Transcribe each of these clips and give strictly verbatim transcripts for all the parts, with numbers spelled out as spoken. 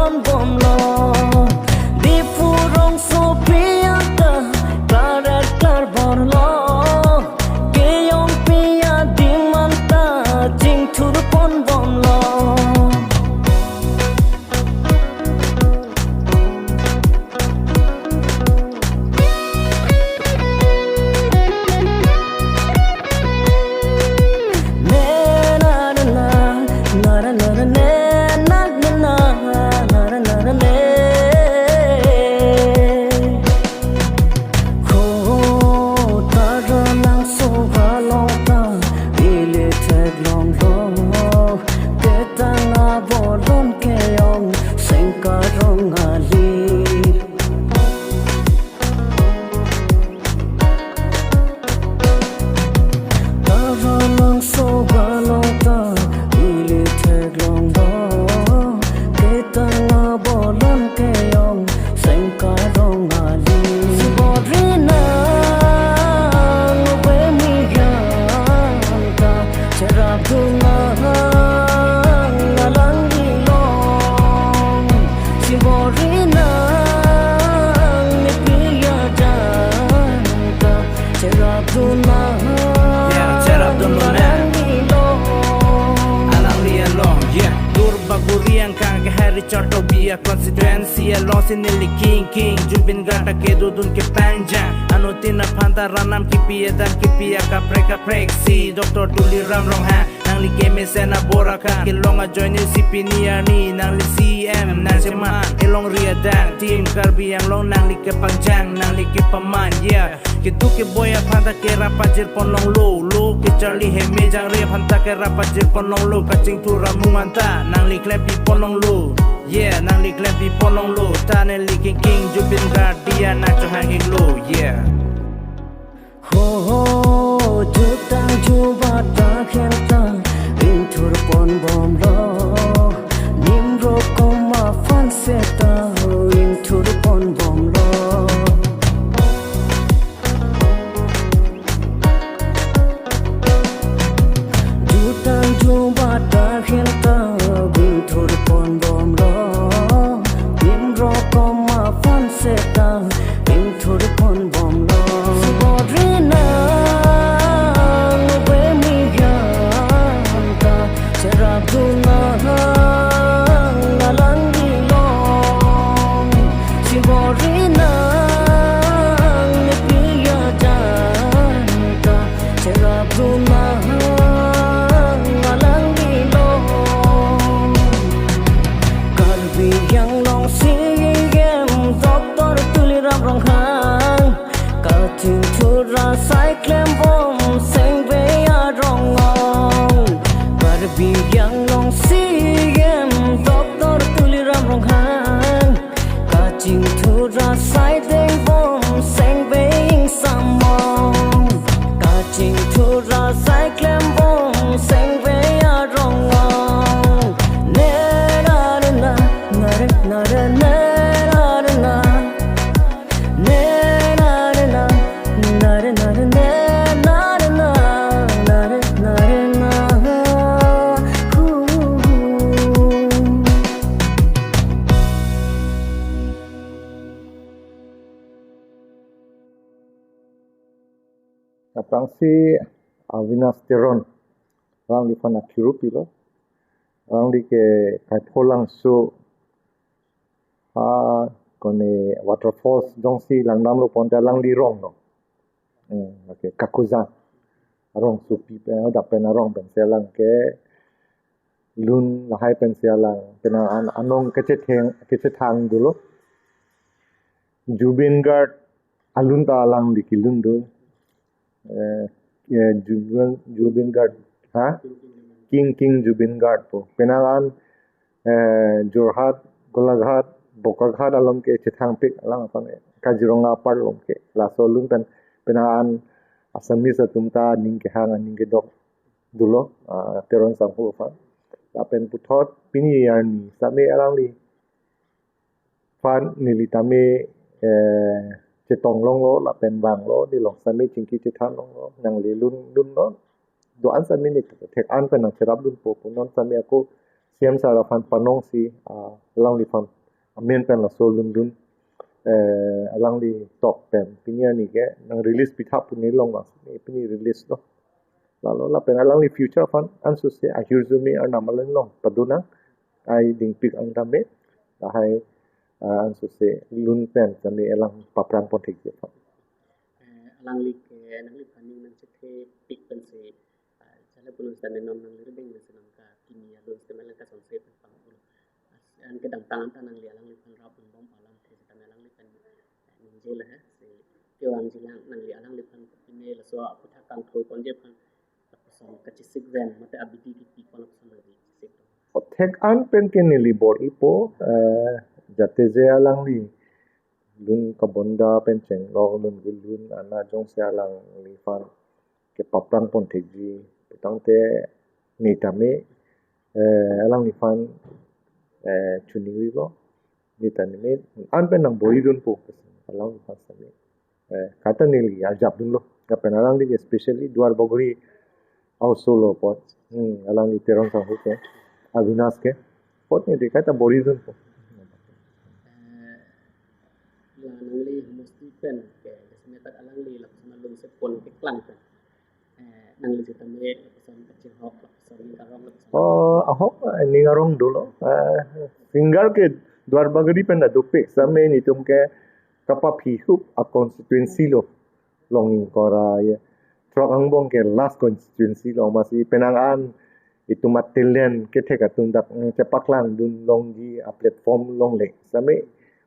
Bomlo, Diphu rongsopi anta, klaret klarborlo, keyongpi adim anta, chingthurpon bomlo. Tara langso along ta ili theklonglo, ketang abolon keyong sengkarong ali. Sibori nang ove miyan ta cherapdun nang alanglilong. Sibori nang nepi ajan ta cherapdun nang. Yeah, cherapdun nang. Alanglilong. Alangli along, yeah. Durba Guriang kang ke Hari Chortobi a constituency alongsi neli King King Zubeen Garg ta kedodun kepangjang. Anuttin aphan ta ranam kipi adan kipi akaprek kaprek si Doctor Tuliram Ronghang. Nangli kemesen abor akam kelong ajoine si pini arni nangli C M nangcheman kelongri adang Team Karbi Anglong nangli kepangjang nangli kepaman, yeah. Keduk keboi aphan ta kerap pajirpon longlo, lo kecharli heme jangre aphan ta kerap pajirpon longlo, kachingthur amung anta nangli klempipon longlo, yeah, nangli klempipon longlo, ta neli King King Zubeen Garg dia nangchohang-iklo, yeah. Ho, ho, jutang jubat akhel ta ingthurpon bomlo. Nim rokom aphan seta ingthurpon bomlo. Jutang jubat akhel ta ingthurpon bomlo. Nim rokom aphan seta ingthurpon bomlo. Sibori nang ove miyan ta cherapdun nang alanglilong. Sibori nang nepi ajan ta cherapdun nang alanglilong. Karbi Anglong C E M Doctor Tuliram Ronghang kachingthur asai klembom sengve arong-ong. Karbi Anglong C E M Doctor Tuliram Ronghang kachingthur asai dengbom sengve ingsamong. Kachingthur asai klembom sengve arong-ong. Ne na re na, na re na re, ne na re na. Ne na re na, na re na re, ne na re na, na re na re na. Hu, hu, hu. Aphrangsi Avinash Teron, alangliphan akhiru pilo. Alangli ke Kaipholangso ha kone waterfalls jongsi langdamlo ponte alangli rong no. Hmm, okay, Kakujan. Arongsopi pen, dak pen arong pensi alang kelun lahai pensi alang penang an anong kechetheng, kechethang dolo. Zubeen Garg alun ta alangli kelun do. Eh, eh, Zubeen, Zubeen Garg, ha? King King Zubeen Garg pu. Penang an, eh, Jorhat, Golaghat, Bokaghat along ke chethangpik alang aphan, eh, Kaziranga apar along ke. Laso alun pen penang an Assamese atum ta aning kehang aning kedok dolo, ah, Teron sangho aphan. Lapen puthot pini arni same alangli phan neli tame, eh, chetong longlo, lapen vanglo, nelong same chingki chethan longlo, nanglelun lunlo. Do-an same ne thek an pen nangcherapdunpo pu non same ako C M sir aphan panongsi, ah, alangliphan amen pen laso lun dun, eh, alangli tok pen pini arni ke nang release pitha pu ne long mas, pini release lo. Lalo lapen alangli future aphan ansose ahirjume arnam along long padunang, ai dingpik ang tame, lahai, ah, ansose lun pen tame alang paphrang pon thekji aphan. Eh, alangli ke nangliphan ning nangchethe pik pensi, ah, jale pulo sitame non nangli rideng pensi nangkakimi alun sitame alang kasonse pen pang pulo. Anke kedamtang anta nangli alangliphan rap un bom alamthe sitame alangliphan, eh, ningje lahai si kevangji lang, nangli alangliphan pine laso aputhak kangthu ponji aphan lapuson kachesik ven mate abidi kipi pon lapuson nangli chesik do. Othek an pen ke neli bor-ipo, eh, jate je alangli lun kabonda pen chenglok lun kelun ana jongsi alangliphan kepaphrang pon thekji putangte ne tame, eh, alangliphan, eh, chuning rilo, ne tame an pen nang bor-i dunpo alangliphan sitame. Eh, kaita neli arjap dunlo. Lapen alangli ke especially Duarbagori also lo apot. Hmm, alangli Teron sangho ke, Avinash ke. Apot neli kaita bor-i dunpo. Eh, la nangli homosti pen ke, jasemet alangli lapuson alun se pon keklang pen, eh, nangli sitame lapuson kachehok, lapuson ning arong, lapuson. Oh, ahok, eh, ning arong dolo. Eh, singer ke Duarbagori pen ta dopik. Sitame netum ke kapaphi hup a constituency lo. Long ingkoi ra, ya. Throk angbong ke last constituency lo, masi penang an itum a talent kethek atum dak, mm, chepaklang dun longji a platform longle. Sitame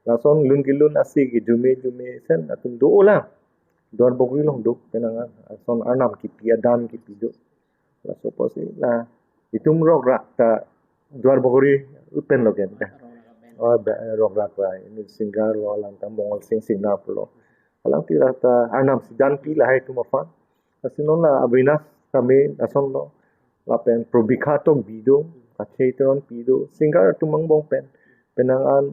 lason lun kelun asi ke jume jume sen atum do ola. Duarbagori along do penang an. Lason arnam kipi adan kipi do. Laso apotsi la itum rokrak ta Duarbagori pen lo ken ta. Oh, ba, rokrak ba, ini singer lo, alang ta Mongol Sing Singnar pulo. Alang tira ta arnam si danpi lahai atum aphan. Lasi non la Avinash tame lason lo. Lapen Probikha Tokbi do, Kache Teronpi do, singer atum angbong pen. Penang an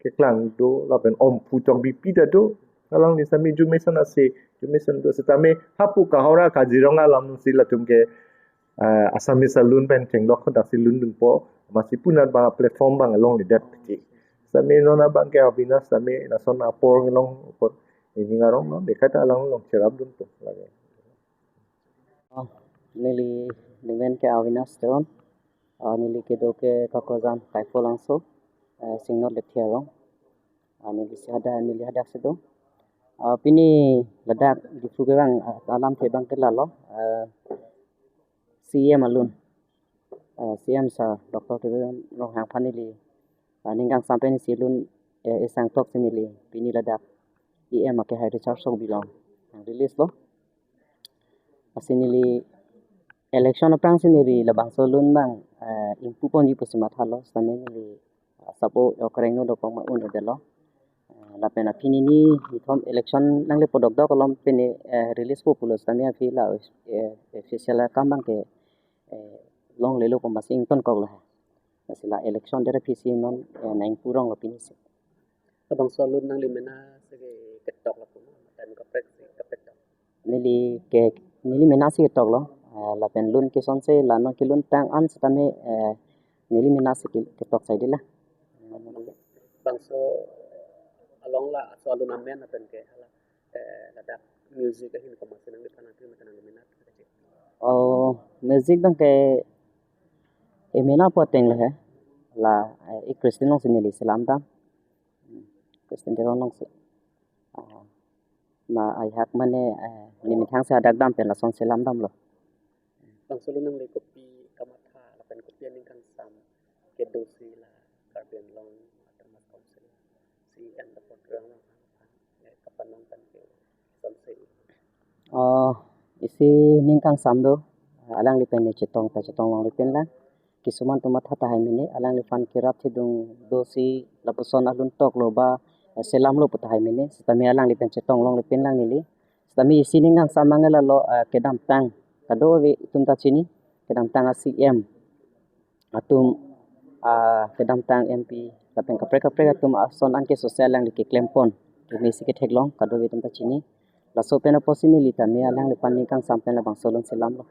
keklang do, lapen Omphu Tokbipi ta do. Alangli sitame jume sen asi, jume sen do. Sitame hapu Kohora Kaziranga alam si latum ke, eh, Assamese alun pen chenglok kodak si lun dunpo, masi punat abang platform abang along lidet piti. Sitame non abang ke Avinash sitame lason apor along apot, ini ning arong non, de kaita alang along cherap dunpo lake. Ah, neli, neli men ke Avinash Teron. Ah, neli kedo ke Kakojan Kaipholangso, eh, Singnot Lepthi arong. Ah, neli si hadak, neli hadak si do. Ah, pini ladak Diphu kevang, ah, alamthe abang ke lalo, eh, C E M alun, eh, C E M sir, Doctor Tuliram Ronghang aphan neli, ah, ning kangsam pen isi lun, eh, isang tok si neli pini ladak E M akehai Richard Sokbi along nang release lo. Lasi neli election aphrangsi neli labangso lun abang, eh, ingpu ponji pusi mathalo, sitame neli, eh, sabo okreng no dokok ma un delo. Eh, lapen aphi neli ithom election nangle podok dok alom pini, eh, release po pulo sitame aphi la, eh, official akam abang ke, eh, longlelo pu masi ingtonkok lo ha. Lasi la election det aphisi non, eh, nang ingpu rong lo pini si. Labangso alun nangli mena si ke ketok lapu ma, mate kaprek si kaprek tok? Neli ke, neli mena si ketok lo. Eh, lapen lun kesonse la non kelun tang an sitame, eh, neli mena si ke, ketok saide la. Bangso along la, laso alun amen lapen ke hala, eh, ladak music ahin komatsi nangliphan nangpi mate nangli mena? Oh, music abang ke emena pu ateng lo he. La, eh, i Christian along si neli selam dam. Hmm, Christian Teron along si. Ah, ma aihak mane, eh, ne methang si hadak dam pen lason selam damlo. Bangso alun nangli kopi kamatha lapen kopi aning kangsam kedo si la Karbi Anglong Autonomous Council C E M Doctor Tuliram Ronghang aphan, eh, kapanong pen ke sonse? Oh, isi ning kangsam do, alangli pen ne chetong ta chetong longle pen lang. Kisuman atum matha tahai mene, alangliphan kerap thedung do si lapuson alun tok lo ba, eh, selam lo pu tahai mene, sitame alangli pen chetong longle pen lang neli. Sitame isi ning kangsam abang ke lalo, eh, kedamtang, kadokave atum ta chini, kedamtang a C E M atum, ah, kedamtang M P, lapen kaprek kaprek atum ason anke sose alangli keklem pon, keme si ketheklong, kadokave atum ta chini. Laso pen apotsi neli tame alangliphan ning kangsam pen labangso alun selam lo.